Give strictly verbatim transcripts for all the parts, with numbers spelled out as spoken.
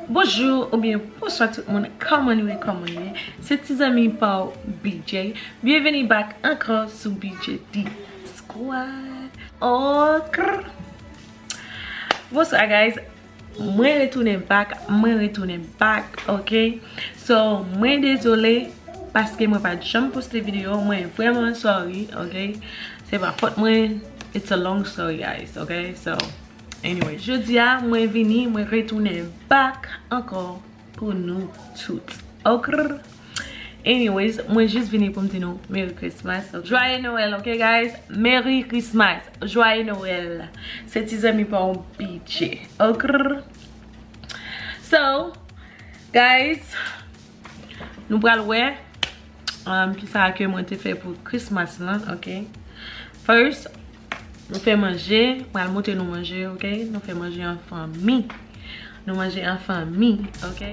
Bonjou oubyen bonswa tout moun, kòman nou ye, kòman nou ye? Se ti zanmi pa w B J. Byenveni back ankò sou B J D Squad. Oh, krr. Bonswa guys. Mwen retounen back, mwen retounen back, ok? So, mwen dezole paske mwen pa t janm poste videyo, mwen vrèman sorry, ok? Se pa fòt mwen, it's a long story, guys, ok? So, anyway, jodi a, mwen vini, mwen retounen back ankò pou nou tout, ok? Anyways, mwen jis vini pou m di nou Merry Christmas. Joyeux Noël, ok, guys? Merry Christmas. Joyeux Noël. Se ti zanmi pa w B J. Ok? So, guys, nou pral wè, um, kisa ke mwen te fè pou Christmas lan, ok? First, nou fè manje, m pral montre nou manje, ok? Nou fè manje an fanmi. Nou manje an fanmi, ok?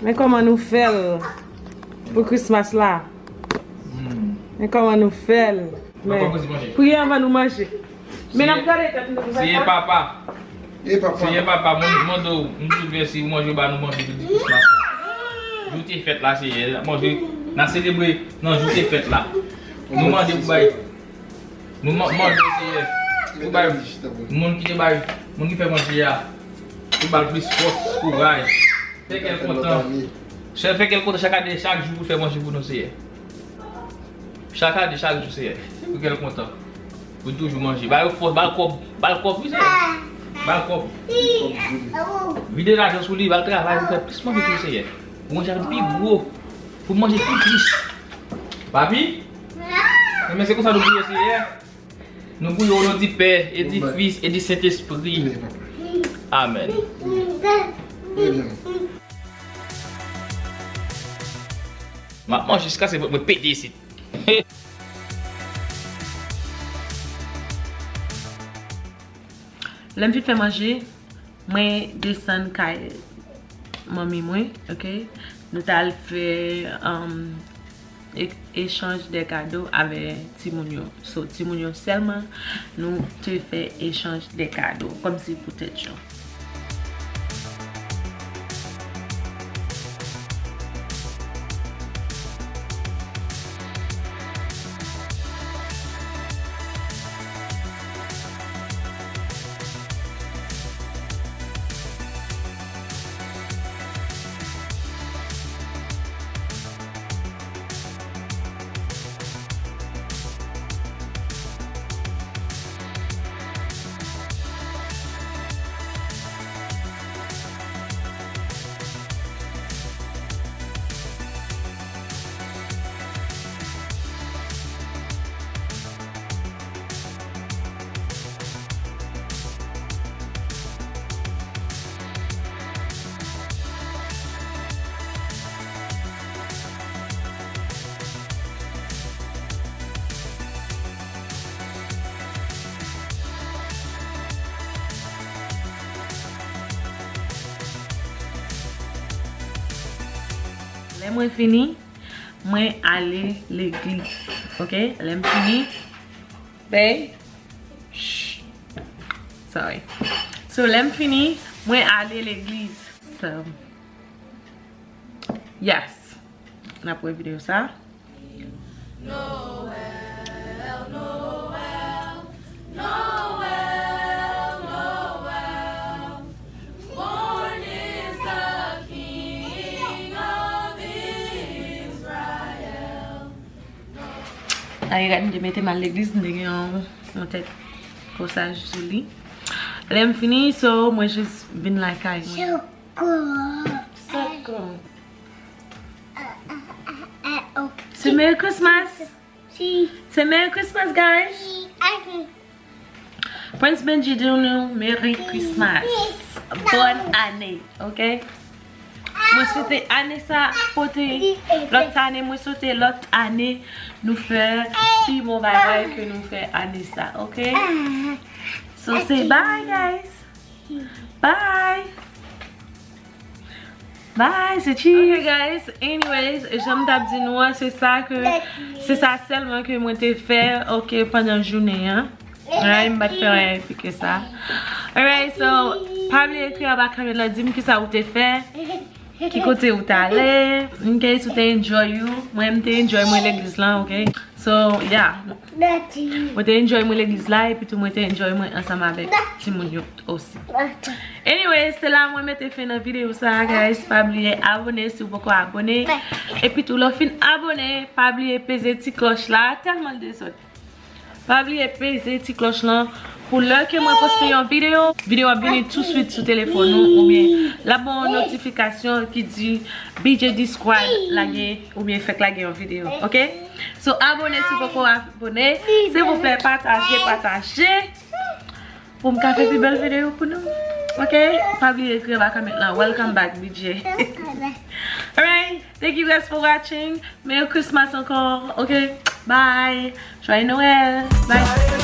Men kòman nou fè l pou Christmas la. Men kòman nou fè l. Men, priye anvan nou manje. Men n ap gade tèt nou. Seyè papa. E papa. Seyè papa, mwen mande w, m di w mèsi pou manje w ba nou manje jodi Christmas la. Jou te fèt la, Seyè, n ap manje, n ap selebre nan jou te fèt la. Nou mande pou bay. Nou ma- mande w, Seyè, pou bay moun ki te bay, moun ki fè manje a, pou ba l plis fòs, kouraj. Fè kè l kontan. Fè, fè kè l kontan chak ane, chak jou pou fè manje pou nou, Seyè. Chak ane, chak jou, Seyè. Pou kè l kontan. Pou toujou manje. Ba yo fòs, ba l kòb, ba l kòb, wi, Seyè. Ba l kòb. Vide lajan sou li, ba l travay pou fè plis manje tou, Seyè. Pou manje pi gwo. Pou manje pi plis. Papi? Enben, se konsa nou priye, Seyè. Nou priye o non di Pè, e di Fis, e di Sentespri. Amèn. M ap manje jiskaske vant mwen pete isit. Lè m fin fè manje, mwen desann kay manmi mwen, ok? Nou t al fè, um, e- echanj de kado avè timoun yo. So, timoun yo sèlman, nou te fè echanj de kado, kòmsi pou tèt yo. Lè mwen fini, mwen ale legliz. Ok? Lè m fini, bay. Shh. Sorry. So, lè m fini, mwen ale legliz. So, yes. N ap wè videyo sa. Noël, Noël, Noël, Noël. Ayè, gad, m te mete m al legliz, m te gen yon, yon tèt kòsaj sou li. Lè m fini, so, mwen jis vin lakay mwen. Soko. Se Merry Christmas. Se Merry Christmas, guys. Prince Benji di nou Merry Christmas. Bòn ane, ok? Mwen swete ane sa pote lòt ane, mwen swete lòt ane nou fè pi bon bagay ke nou fè ane sa, ok? So say bye, guys. Bye. Bye, se cheese. Ok, guys, anyways, jan m t ap di nou an, se sa ke, se sa sèlman ke mwen te fè, ok, pandan jounen an. Ay, m pa t fè anyen pi ke sa. Alright, so, pa bliye ekri anba kòmantè la, di m kisa ou te fè, ki kote ou t ale, ok, si ou te enjoy ou. Mwen, m te enjoy mwen legliz lan, ok? So, yeah. Mwen te enjoy mwen legliz la, epi tou mwen te enjoy mwen ansanm avèk timoun yo osi. Anyway, se la mwen mete fen nan videyo sa, guys. Pa bliye abone si w poko abone. Epi tou, lè w fin abone, pa bliye peze ti klòch la. Tèlman l desòd. Pa bliye peze ti klòch lan pou lè ke mwen poste yon videyo, videyo ap vini touswit sou telefòn ou, oubyen l ap ba w yon notifikasyon ki di B J D Squad lage oubyen fèk lage yon videyo, ok? So, abone si w poko abone. Silvouplè, pataje, pataje. Pou m ka fè pi bèl videyo pou nou. Ok? Pa bliye ekri anba kòmantè lan. Welcome back, B J. Alright. Thank you guys for watching. Merry Christmas ankò. Ok? Bye. Joyeux Noël. Bye.